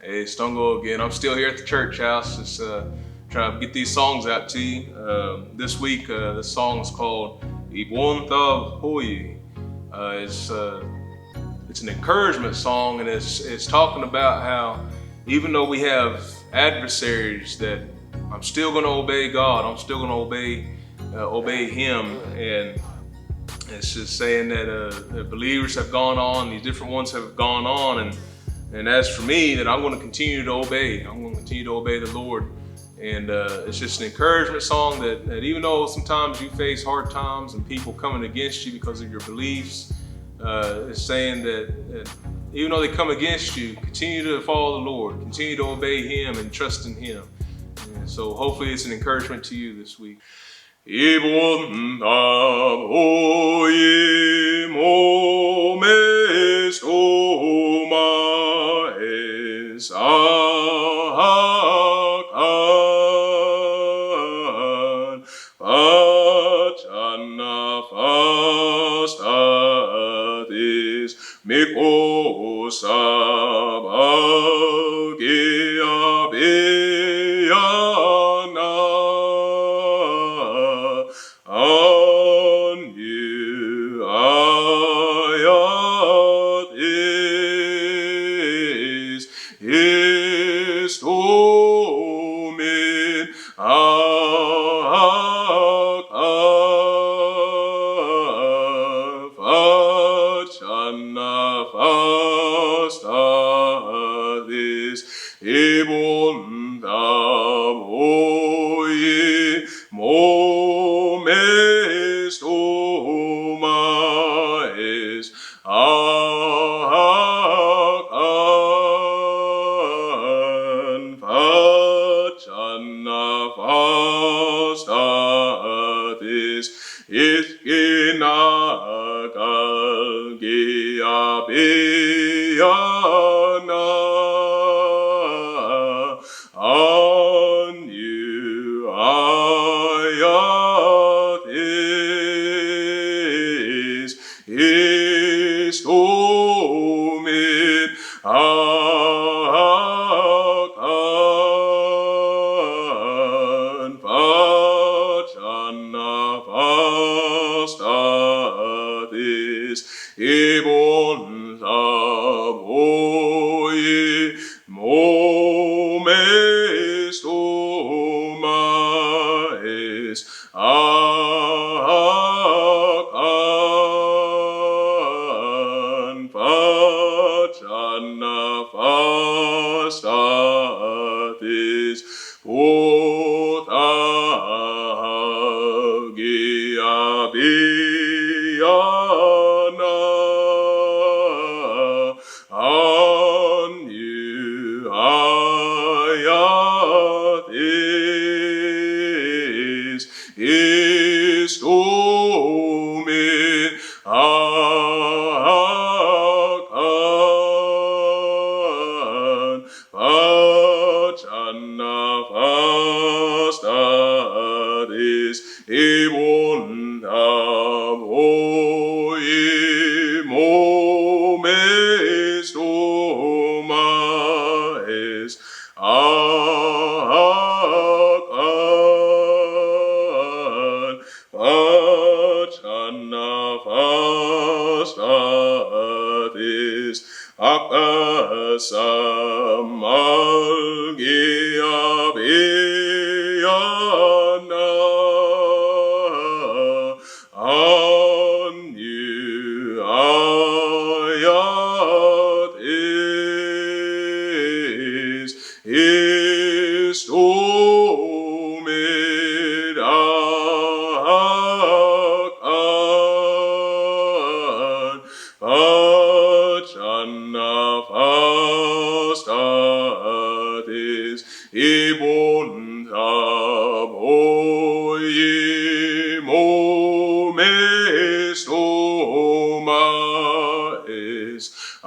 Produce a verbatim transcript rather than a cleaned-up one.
Hey, it's Tongo again. I'm still here at the church house, just uh, trying to get these songs out to you. Um, this week, uh, the song is called Ibwon Thab Hoyi. Uh, it's, uh, it's an encouragement song, and it's, it's talking about how even though we have adversaries, that I'm still going to obey God. I'm still going to obey, uh, obey Him. And it's just saying that, uh, that believers have gone on, these different ones have gone on, and and as for me, that I'm going to continue to obey. I'm going to continue to obey the Lord. And uh, it's just an encouragement song that, that even though sometimes you face hard times and people coming against you because of your beliefs, uh, it's saying that, that even though they come against you, continue to follow the Lord, continue to obey Him and trust in Him. And so hopefully it's an encouragement to you this week. Ibwon Thab Hoyi, mo me stoma es Akan, fat shanna fas tatis, mi ko sa ba gi a bi a na. An yu a ya tis is to min a ka fat shanna fas tatis. Ibwon Thab Hoyi, mo me stoma es Akan, fat shanna fas tatis. Is ki na kal gi a bi a na. An yu a ya tis is to min a kan fat shanna fas tatis. Ibwon Thab Hoyi, mo me stoma es Akan, fat shanna fas tatis. Put a gi a bi a na. An yu a ya tis is to min a kan fat shanna fas tatis. Ibwon Thab Hoyi, mo me stoma es Akan, fat shanna fas tatis. Ak a sa mal gi a bi a na. An yu a ya tis is to min a kan fat shanna fas tatis. Ibwon Thab Hoyi, mo me stoma es a